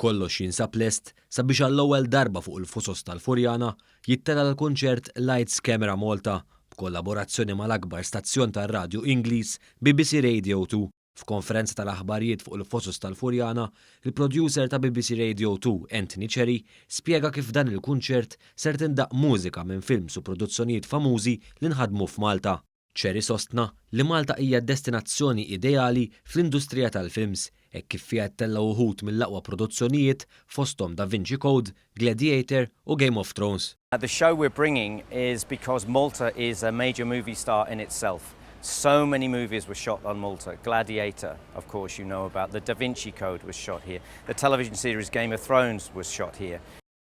Kollox jinsab lest sabiex għall-ewwel darba fuq il-Fosos tal-Furjana jittella' l-kunċert Lights Camera Malta b'kollaborazzjoni mal-akbar stazzjon tar-radju Ingliż BBC Radio 2. F'konferenza tal-aħbarijiet fuq il-Fosos tal-Furjana, il-producer ta' BBC Radio 2 Anthony Cherry spjega kif f'dan il-kunċert ser tindaqq mużika minn films u produzzjonijiet famużi li nħadmu f'Malta. Cherry sostna li Malta hija destinazzjoni ideali fl-industrija tal-films hekk kif fiha ttellgħu uħud mill-aqwa produzzjonijiet fosthom Da Vinci Code, Gladiator u Game of Thrones. The show we're bringing is because Malta is a major movie star in itself. So many movies were shot on Malta. Gladiator, of course you know about. The Da Vinci Code was shot here. The television series Game of Thrones was shot here.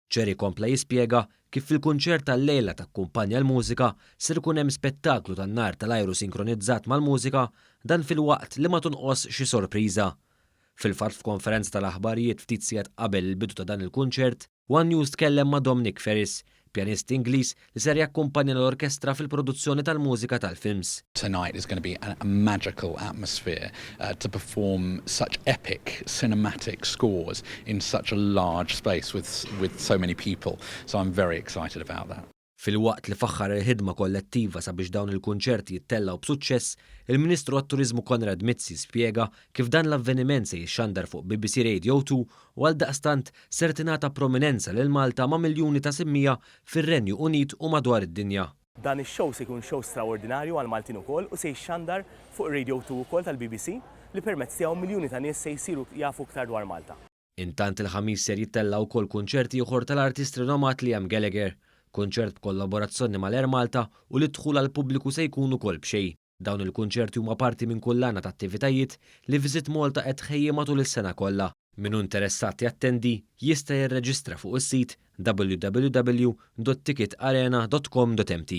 Cherry kompla jispjega kif fil-kunċert tal-lejla takkumpanja l-mużika ser ikun hemm spettaklu tan-nar tal-ajru sinkronizzat mal-mużika, dan filwaqt li ma tonqos xi sorpriża. Fil-fatt f'konferenza tal-aħbarijiet ftit sigħat qabel il-bidu ta' dan il-kunċert, One News tkellem ma' Dominic Ferris, pjanist Ingliż li ser jakkumpanja l-orkestra fil-produzzjoni tal-mużika tal-films. Tonight is going to be a magical atmosphere to perform such epic cinematic scores in such a large space with with so many people so I'm very excited about that. Filwaqt li faħħar il-ħidma kollettiva sabiex dawn il-kunċerti jittellgħu b'suċċess, il-Ministru għat-Turiżmu Konrad Mizzi spjega kif dan l-avveniment se jixxandar fuq BBC Radio 2 u għaldaqstant ser tingħata prominenza lil Malta ma' miljuni ta' semmiegħa fir-Renju Unit u madwar id-dinja. Dan ix-show se jkun show straordinarju għall-Maltin ukoll u se jixxandar fuq Radio 2 ukoll tal-BBC li permezz tiegħu miljuni ta' nies se jsiru jafu iktar dwar Malta. Intant il-Ħamis ser jittella' wkoll kunċert ieħor tal-artist rinomat Liam Gallagher, kunċert b'kollaborazzjoni mal-Air Malta u li d-dħul għall-pubbliku se jkun ukoll b'xejn. Dawn il-kunċerti huma parti minn kullana ta' attivitajiet li Visit Malta qed tħejji matul is-sena kollha. Min hu interessat jattendi jista' jirreġistra fuq is-sit www.ticketarena.com.mt.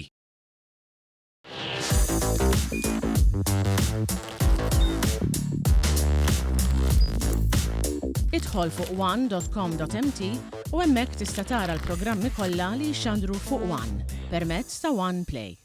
Idħol fuq one.com.mt u hemmhekk tista' tara l-programmi kollha li jixxandru fuq One permezz ta' One Play.